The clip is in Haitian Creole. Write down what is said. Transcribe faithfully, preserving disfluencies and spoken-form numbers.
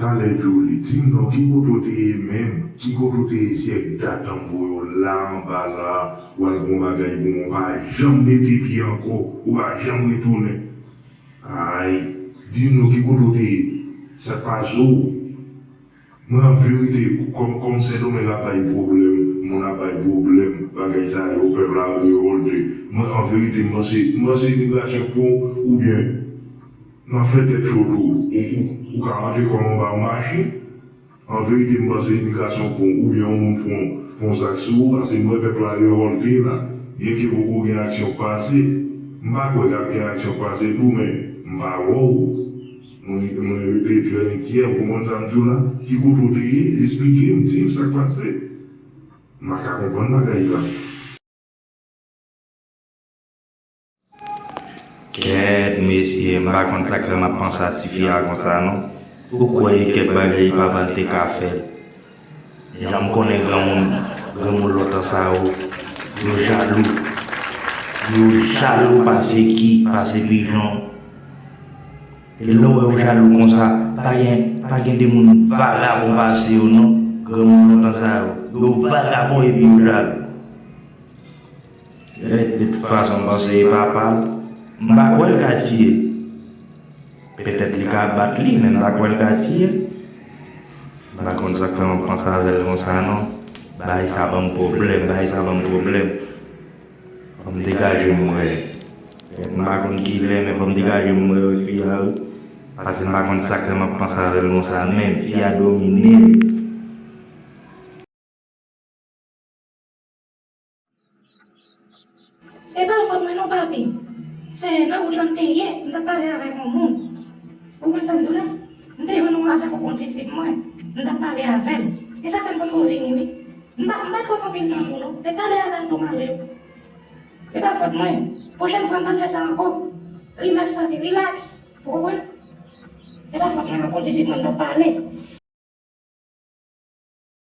Talè Djouly, di m non, ki kote w te ye menm? Ki kote w te ye syèk dat an m voye w la anba la, w al gon bagay pou mwen, w pa janm mete pye ankò, ou pa janm retounen. Ay, di m non, ki kote w te ye? Sa k pase w? Mwen, an verite, kòm, kòm Sendomeng ap bay pwoblèm, moun ap bay pwoblèm, bagay sa yo, pèp la revòlte. Mwen, an verite, m panse, m panse imigrasyon k pran w, oubyen m ap fè tèt cho tou. Ou, ou, ou ka rantre kò w anba yon machin. An verite, m panse imigrasyon k pran w, oubyen yon moun fè yon, fè yon zak sou ou, paske m wè pèp la revòlte la. Byenke poko gen aksyon k pase, m pa kwè k ap gen aksyon k pase tou, men m pa wè w. Mwen, mwen rete trè enkyè, ou konprann sa m di w la? Ki kote w te ye? Esplike m, di m sa k pase. M pa ka konprann bagay la. Kèt, mesye, m pa konn sa k fè m ap panse a tifi a konsa, non. Ou kwè e kèk bagay papa l te ka fè l? Jan m konnen granmoun, granmoun lontan sa yo, yo jalou. Yo jalou pase ki, pase pijon. E lè w wè yo jalou konsa, pa gen, pa gen de moun vagabon pase yo, non. Granmoun lontan sa yo, yo vagabon epi yo jalou. E, de tout fason, m panse e papa l. M pa kwè l ka tiye. Petèt li ka bat li, men m pa kwè l ka tiye. M pa konn sa k fè m ap panse avè l konsa, non. Bagay sa ban m pwoblèm, bagay sa ban m pwoblèm. Fò m degaje m, mwen. M pa konn kilè, men fò m degaje m, mwen, fi a, wi. Paske m pa konn sa k fè m ap panse avè l konsa, men fi a domine m. E pa fòt mwen non, papi. Se nan wout lan m te ye, m t ap pale avèk yon moun. Ou konn sa m di w la? M te jwenn yon avèk yon kondisip mwen. M t ap pale avè l. E sa fè m potko vini, wi. M pa, m pa t konn fè anpil tan pou nou. E talè a la tou m ale. E pa fòt mwen. Pwochèn fwa m p ap fè sa ankò. Rilaks, papi, rilaks. Ou konprann? E pa fòt mwen, yon kondisip mwen m t ap pale.